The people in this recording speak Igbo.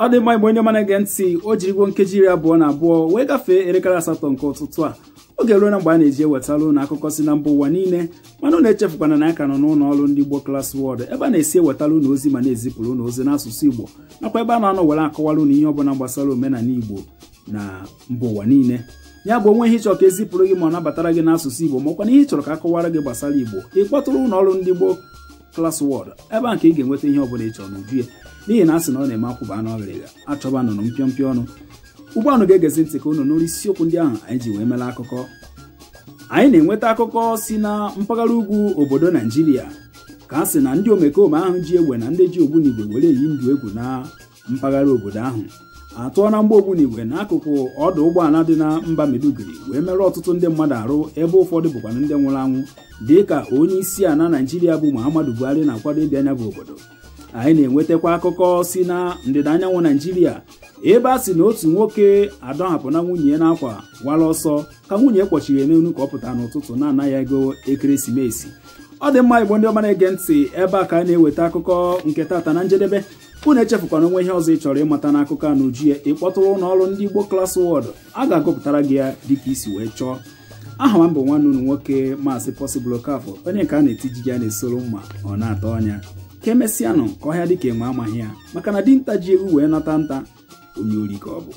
Ọ dị mma, Igbo onye ọma na-ege ntị, o jirigwo nkeji 22 wee gafee elekere 8 nke ụtụtụ a. Oge ruo na mgbe a na-eji ewetara ụnụ akụkọ si na mba ụwa niile, mana ụnụ echefukwana na aka nọ n'ụlọ ọrụ ndị Igbo Class World, ebe a na-esi ewetara ụnụ ozi ma na-ezipụrụ ụnụ ozi n'asụsụ Igbo, nakwa ebe a na-anọ were akọwara ụnụ ihe ọbụla gbasara omenala Igbo na mba ụwa niile. Ya bụ, onwe ihe ịchọrọ ka ezipụrụ gị ma ọ nabatara gị n'asụsụ Igbo, makwa na ihe ị chọrọ ka akọwara gị gbasara Igbo, ị kpọtụrụ ụlọ ọrụ ndị Igbo Class World, ebe a nke ị ga-enweta ihe ọbụla ị chọrọ n'uju ya, n'ihi na a sị na ọ na-eme akwụba anụ ọghịrịgha achọba nụnụ mpịọmpịọ ọnụ. Ugbu a ga-egezi ntị ka unu nụrụ isiokwu ndị ahụ anyị ji wee mere akụkọ. Anyị na-enweta akụkọ si na mpaghara ugwu obodo Naijiria, ka a sị na ndị omekome ahụ ji egbe na ndị ji ogbunigwe were eyi ndụ egwu na mpaghara obodo ahụ atụọ na mgba ogbunigwe n'akụkụ ọdụ ụgbọala dị na mba Maiduguri wee merụọ ọtụtụ ndị mmadụ arụ, ebe ụfọdụ bụkwa ndị nwụrụ anwụ, dị ka onye isi ala Naijiria bụ Muhammadu Buhari na-akwado ịbịa anya bụ obodo. Anyị na-enwetakwa akụkọ si na ndịda anyanwụ Naijiria, ebe a sị na otu nwoke adọhapụ na nwunye ya n'akwa wara ọsọ ka nwunye kpọchiri n'elu ka ọ pụtara n'ụtụtụ na-anaghị ego ekeresimesi. Ọ dị mma, Igbo ndị ọma na-ege ntị, ebe a ka anyị na-eweta akụkọ nke tata na njedebe. Unu echefukwana onwe ihe ọzọ ị chọrọ ịmata n'akụkọ a n'uju ya, ịkpọtụrụ ụlọ ọrụ ndị Igbo Class World, a ga-agụpụtara gị ya dịka isi wee chọọ. Aha m bụ nwanne unu nwoke, Maazị Possible Okafor, onye nke a na-etiji ya na-esoro mma ọ na-ata ọnya. Ka emesịanụ, ka ọhịa dịka enwe amaghị ya, maka na dinta ji ewu wee nata nta, onye ori ka ọ bụ.